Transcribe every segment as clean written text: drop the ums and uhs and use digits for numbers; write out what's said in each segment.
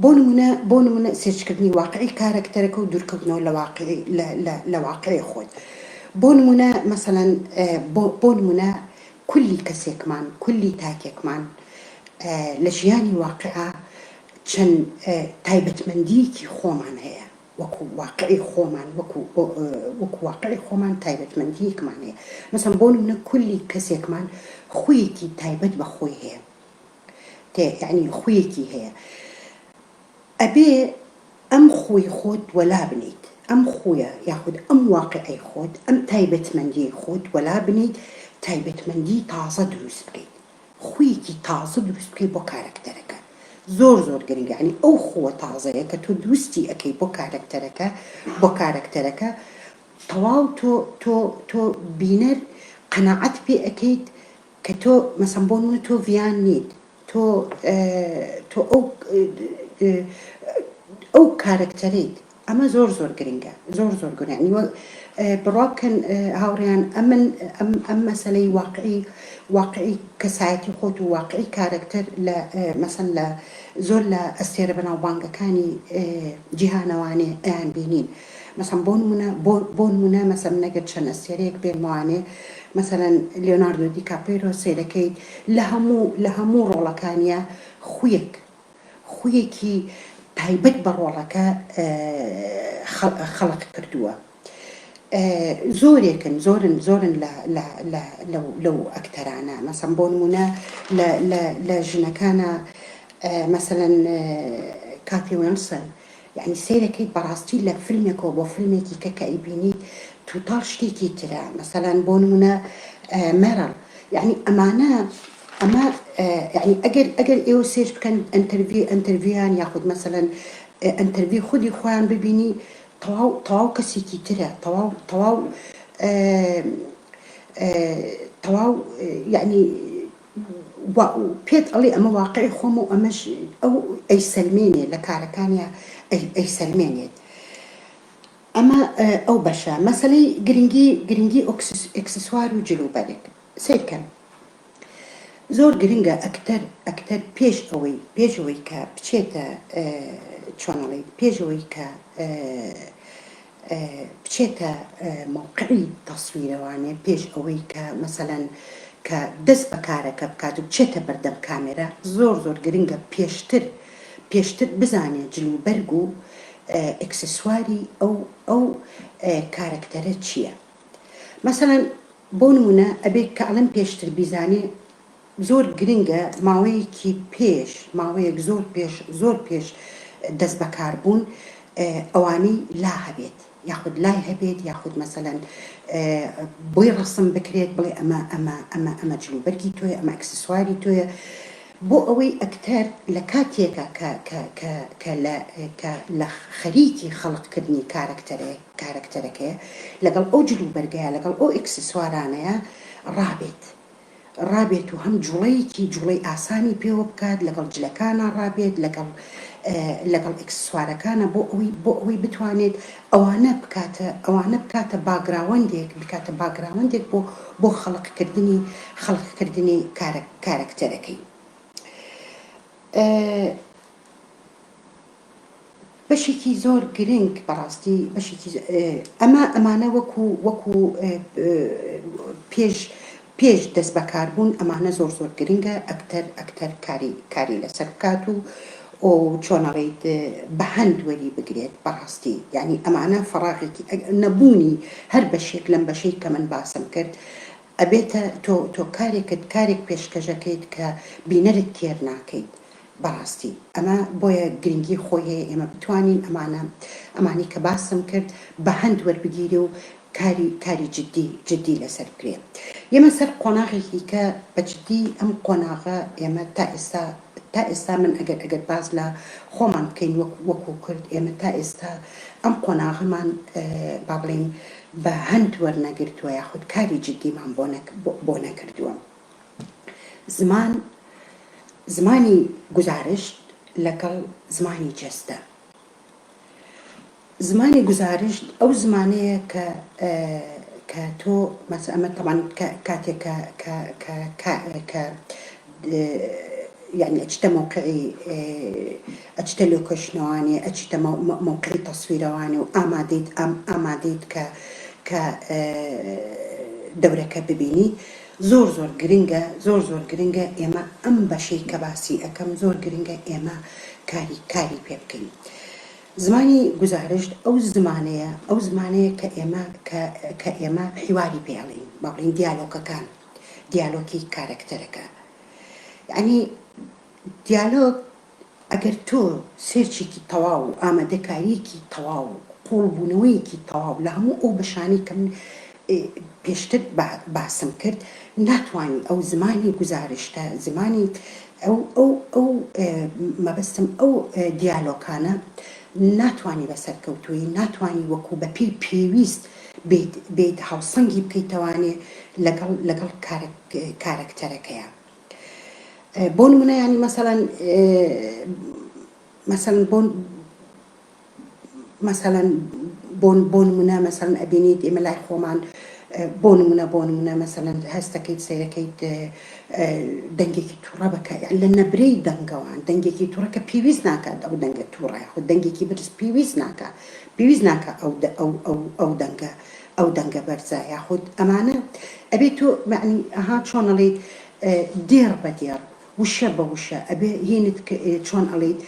بۆ نمونە بۆ نمونە سێرچکردنی واقعی کارەکتەرەکە و دوورکەوتنەوە لە واقعی لە لە لە واقعی خۆت بۆ نمونە مەسەلەن بۆ بۆ نمونە کولی کەسێکمان کولی تاکێکمان لە ژیانی واقعا چەند تایبەتمەندیەکی خۆمان هەیە وەکو واقعی خۆمان وەکو وەکو واقعی خۆمان تایبەتمەندیەکمان هەیە مەسەن بۆ نمونە کولی کەسێکمان خویەکی تایبەت بە خۆی هەیە تێ یەعنی خویەکی هەیە ئەبێ ئەم خوی خۆت وەلا بنێیت ئەم خویە یاخود ئەم واقیعەی خۆت ئەم تایبەتمەندیەی خۆت وەلا بنێیت تایبەتمەندی تازە دروست بکەیت خویەکی تازە دروست بکەیت بۆ کارەکتەرەکە زۆر زۆر گرنگە یەعنی ئەو خووە تازەیە کە تۆ دروستی ئەکەی بۆ کارەکتەرەکە بۆ کارەکتەرەکە تەواو تۆ تۆ تۆ بینەر قەناعەت پێ ئەکەیت کە تۆ مەسەن بۆ نمونە تۆ ڤیان نیت تۆ تۆ ئەو ئەو کارەکتەرەیت ئەمە زۆر زۆر گرنگە زۆر زۆر گرنگە یعنی بڕوا بکەن هاوڕێیان ئەمن ئەم ئەم مەسەلەی واقعی واقعی کەسایەتی خۆت و واقعی کارەکتەر لە مەسەن لە زۆر لە ئەستێرە بەناوبانگەکانی جیهانەوانێ ئەیان بینین مەسەن بۆ نمونە بۆ بۆ نمونە مەسەن من ئەگەر چەند ئەستێرەیەک بێنمەوانێ مەسەلەن لیۆناردۆ دیکاپێرۆ سەیرەکەیت لە هەموو لە هەموو ڕۆڵەکانیا خویەک خویەکی تایبەت بە ڕۆڵەکە خەڵق کردووە زۆرێکن زۆرن زۆرن لە لە لە لەو لەو ئەکتەرانە مەسەن بۆ نمونە لە لە لە ژنەکانە مەسەلەن کاتی وێنسن یەعنی سەیرەکەیت بەڕاستی لە فیلمێکەوە بۆ فیلمێکی کە کە ئەیبینیت total شتێکی ترە مەسەلەن بۆ نمونە مێرەڵ یەعنی ئەمانە ئەمە یەعنی ئەگەر ئەگەر ئێوە search بکەن interview interview یان یاخود مەسەلەن interview خودی خۆیان ببینی تەواو تەواو کەسێکی ترە تەواو تەواو تەواو یەعنی پێت ئەڵێ ئەمە واقعی خۆمە و ئەمەش ئەو ئەیسەلمێنێ لە کارەکانیا ئەیسەلمێنێت ئەمە ئەو بەشە مەسەلەی گرنگی گرنگی ئۆکسسوار و جلوبەرگ سەیرکەن زۆر گرنگە ئەکتەر ئەکتەر پێش ئەوەی پێش ئەوەی کە بچێتە چۆنەڵی پێش ئەوەی کە بچێتە مەوقعی تەسویرەوانێ پێش ئەوەی کە مەسەلەن کە دەست بە کارەکە بکات و بچێتە بەردەم کامێرا زۆر زۆر گرنگە پێشتر پێشتر بزانێ جل و بەرگ و ئێکسسواری ئەو ئەو کارەکتەرە چییە مەسەلەن بۆ نمونە ئەبێ کە ئەڵێم پێشتر بیزانێ زۆر گرنگە ماوەیەکی پێش ماوەیەک زۆر پێش زۆر پێش دەست بەکار بوون ئەوانەی لا هەبێت یاخود لای هەبێت یاخود مەسەلەن بۆی ڕەسم بکرێت بڵێ ئەمە ئەمە ئەمە ئەمە جلوبەرگی تۆیە ئەمە ئەکسسواری تۆیە بۆ ئەوەی ئەکتەر لە کاتێکا کە کە کە کە لە کە لە خەریکی خەڵقکردنی کارەکتەرێک کارەکتەرەکەیە لەگەڵ ئەو جلوبەرگەیە لەگەڵ ئەو ئێکسسوارانەیە ڕابێت ڕابێت و هەم جوڵەیەکی جوڵەی ئاسانی پێوە بکات لەگەڵ جلەکانا ڕابێت لەگەڵ لەگەڵ ئێکسسوارەکانا بۆ ئەوەی بۆ ئەوەی بتوانێت ئەوانە بکاتە ئەوانە بکاتە background ێک بکاتە background ێک بۆ بۆ خەڵقکردنی خەڵقکردنی کارە کارەکتەرەکەی. بەشێکی زۆر گرنگ بەڕاستی بەشێکی ئەمە ئەمانە وەکو وەکو پێش پێش دەست بەکاربوون ئەمانە زۆر زۆر گرنگە ئەکتەر ئەکتەر کاری کاری لەسەر بکات و ئۆ چۆنەڵیت بە هەند وەری بگرێت بەڕاستی یعنی ئەمانە فەراغێکی نەبوونی هەر بەشێک لەم بەشەی کە من باسم کرد ئەبێتە تۆ تۆ کارێکت کارێک پێشکەشەکەیت کە بینەرت تێر ناکەیت بەڕاستی ئەمە بۆیە گرنگی خۆی هەیە ئێمە بتوانین ئەمانە ئەمانی کە باسم کرد بە هەند وەربگیرێ و کاری کاری جدی جدی لەسەر بکرێ یەمە سەر قۆناغێکی کە بە جدی ئەم قۆناغە ئێمە تا ئێستا تا ئێستا من ئەگەر ئەگەر باس لە خۆمان بکەین وەک وەکو کورد ئێمە تا ئێستا ئەم قۆناغەمان با بڵێین بە هەند وەرنەگرتووە یاخود کاری جدیمان بۆ بۆ نەکردووە. زمان زمانی گوزارشت لەگەڵ زمانی جەستە. زمانی گوزارشت ئەو زمانەیە کە کە تۆ مەس ئەمە تەبعەن کە کاتێک کە کە کە کە کە. یعنی ئەچیتە مەوقعی ئەچیتە لۆکەشنەوانێ ئەچیتە مەوقعی تەسویرەوانێ و ئامادەیت ئامادەیت کە کە دەورەکە ببینی زۆر زۆر گرنگە زۆر زۆر گرنگە ئێمە ئەم بەشەی کە باسی ئەکەم زۆر گرنگە ئێمە کاری کاری پێ بکەین. زمانی گوزارشت ئەو زمانەیە ئەو زمانەیە کە ئێمە کە کە ئێمە حیواری پێ ئەڵێین با بڵێین دیالۆکەکان دیالۆکی کارەکتەرەکە یەعنی دیالۆگ ئەگەر تۆ search ێکی تەواو و ئامادەکارییەکی تەواو و قووڵبوونەوەیەکی تەواو لە هەموو ئەو بەشانەی کە من پێشتر باسم کرد ناتوانی ئەو زمانی گوزارشتە زمانی ئەو ئەو ئەو مەبەستم ئەو دیالۆکانە ناتوانی بە سەرکەوتوویی ناتوانی وەکوو بە پێی پێویست بیت بیت هاوسەنگی بکەیتەوانێ لەگەڵ لەگەڵ کارەکتەرەکەیا. بۆ نمونە یانی مەسەلەن مەسەلەن بۆ مەسەلەن بۆ بۆ نمونە مەسەلەن ئەبینیت ئێمە لای خۆمان بۆ نمونە بۆ نمونە مەسەلەن هەستەکەیت سەیرەکەیت دەنگێکی تووڕە بکە لە نەبرەی دەنگەوان دەنگێکی تووڕە کە پێویست ناکات ئەو دەنگە تووڕە خود دەنگێکی بەرز پێویست ناکە پێویست ناکە ئەو ئەو ئەو ئەو دەنگە ئەو دەنگە بەرزە یاخود ئەمانە ئەبێ تۆ مەعنی ئەها چۆن ئەڵێیت دێڕ بە دێڕ وشە بە وشە ئەبێ هینت چۆن ئەڵێیت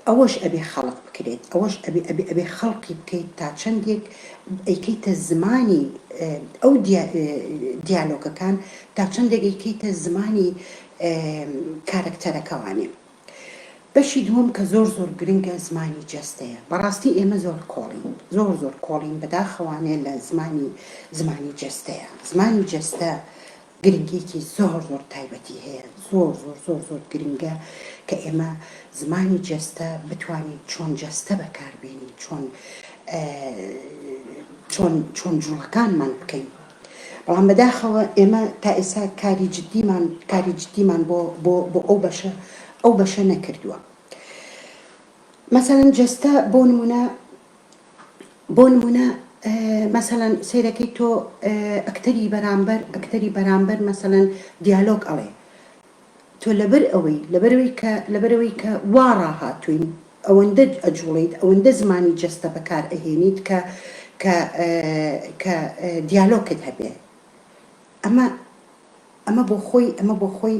ئەوەش ئەبێ خەڵق بکرێت ئەوەش ئەبێ ئەبێ ئەبێ خەڵقی بکەیت تا چەندێک ئەیکەیتە زمانی ئەو دیالۆگەکان تا چەندێک ئەیکەیتە زمانی کارەکتەرەکەوانێ. بەشی دووەم کە زۆر زۆر گرنگە زمانی جەستەیە بەڕاستی ئێمە زۆر کۆڵین زۆر زۆر کۆڵین بەداخەوانێ لە زمانی زمانی جەستەیە زمانی جەستە گرنگیەکی زۆر زۆر تایبەتی هەیە زۆر زۆر زۆر زۆر گرنگە کە ئێمە زمانی جەستە بتوانین چۆن جەستە بەکاربێنین چۆن چۆن چۆن جوڵەکانمان بکەین بەڵام بەداخەوە ئێمە تا ئێستا کاری جدیمان کاری جدیمان بۆ بۆ بۆ ئەو بەشە ئەو بەشە نەکردووە مەسەلەن جەستە بۆ نمونە بۆ نمونە مەسەلەن سەیرەکەی تۆ ئەکتەری بەرامبەر ئەکتەری بەرامبەر مەسەلەن دیالۆگ ئەڵێ تۆ لەبەر ئەوەی لەبەرئەوەی کە لەبەرئەوەی کە وا ڕاهاتووین ئەوەندە ئەجوڵێیت ئەوەندە زمانی جەستە بەکار ئەهێنیت کە کە کە دیالۆکت هەبێ ئەمە ئەمە بۆ خۆی ئەمە بۆ خۆی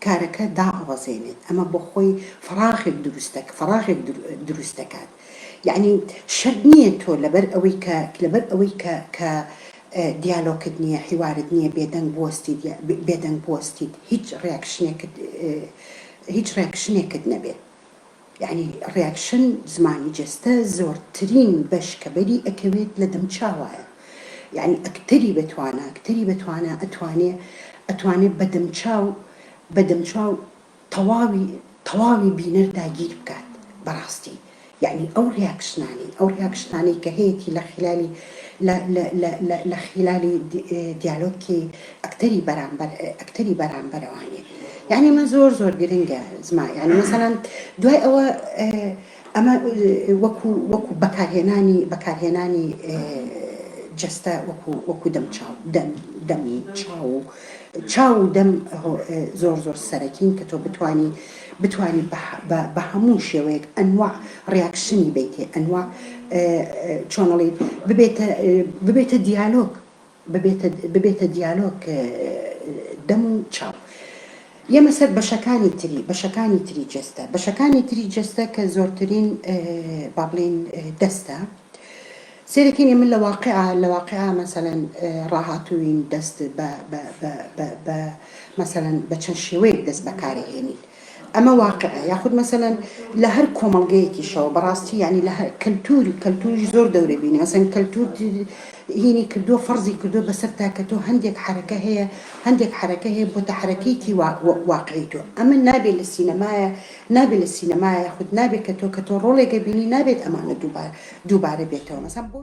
کارەکە دائەوەزێنێت ئەمە بۆ خۆی فەراغێک دروست دەک فەراغێک دروست دەکات یەعنی شەرت نییە تۆ لەبەر ئەوەی کە لەبەر ئەوەی کە کە دیالۆکت نییە حیوارت نییە بێدەنگ بوەستیت بێدەنگ بوەستیت هیچ reaction ێکت هیچ reaction ێکت نەبێ یەعنی reaction زمانی جەستە زۆرترین بەش کە بەری ئەکەوێت لە دەمچاوایە یەعنی ئەکتەری بەتوانا ئەکتەری بەتوانا ئەتوانێ ئەتوانێ بە دەمچاو بە دەمچاو تەواوی تەواوی بینەر داگیر بکات بەڕاستی یەعنی ئەو reaction انەی ئەو reaction انەی کە هەیەتی لە خیلالی لە لە لە لە لە خیلالی دیالۆگی ئەکتەری بەرامبەر ئەکتەری بەرامبەرەوانێ یەعنی ئەمە زۆر زۆر گرنگە زما یەعنی مەسەلەن دوای ئەوە ئەمە وەکو وەکو بەکارهێنانی بەکارهێنانی جەستە وەکو وەکو دەم چاو دەم دەم چاو و چاو و دەم زۆر زۆر سەرەکین کە تۆ بتانی بتانی بە هەموو شێوەیەک ئەنوا reaction ی بیتێ ئەنوا چۆنەڵی ببێتە ببێتە دیالۆگ ببێتە ببێتە دیالۆگ دەم و چاو. یەمە سەر بەشەکانی تری بەشەکانی تری جەستە بەشەکانی تری جەستە کە زۆرترین با بڵێین دەستە سێرەکەین ئێمە لە واقعا لە واقعا مەسەلەن ڕاهاتووین دەست بە بە بە بە بە مەسەلەن بە چەند شێوەیەک دەست بەکارەهێنین ئەمە واقعە یاخود مەسەلەن لە هەر کۆمەڵگەیەکیشەوە بەڕاستی یانی لە هەر کەلتور کەلتوریش زۆر دەورە بینی مەسەلەن کەلتور هینی کردووە فەرزی کردووە بەسەر تا کە تۆ هەندێک حەرەکە هەیە هەندێک حەرەکە هەیە بۆتە حەرەکەیەکی واقعی تۆ ئەمە نابێت لە سینەمایە نابێت لە سینەمایە یاخود نابێت کە تۆ کە تۆ ڕۆڵێکە بینی نابێت ئەمانە دووبارە دووبارە بێتەوە مەسەلەن بۆ.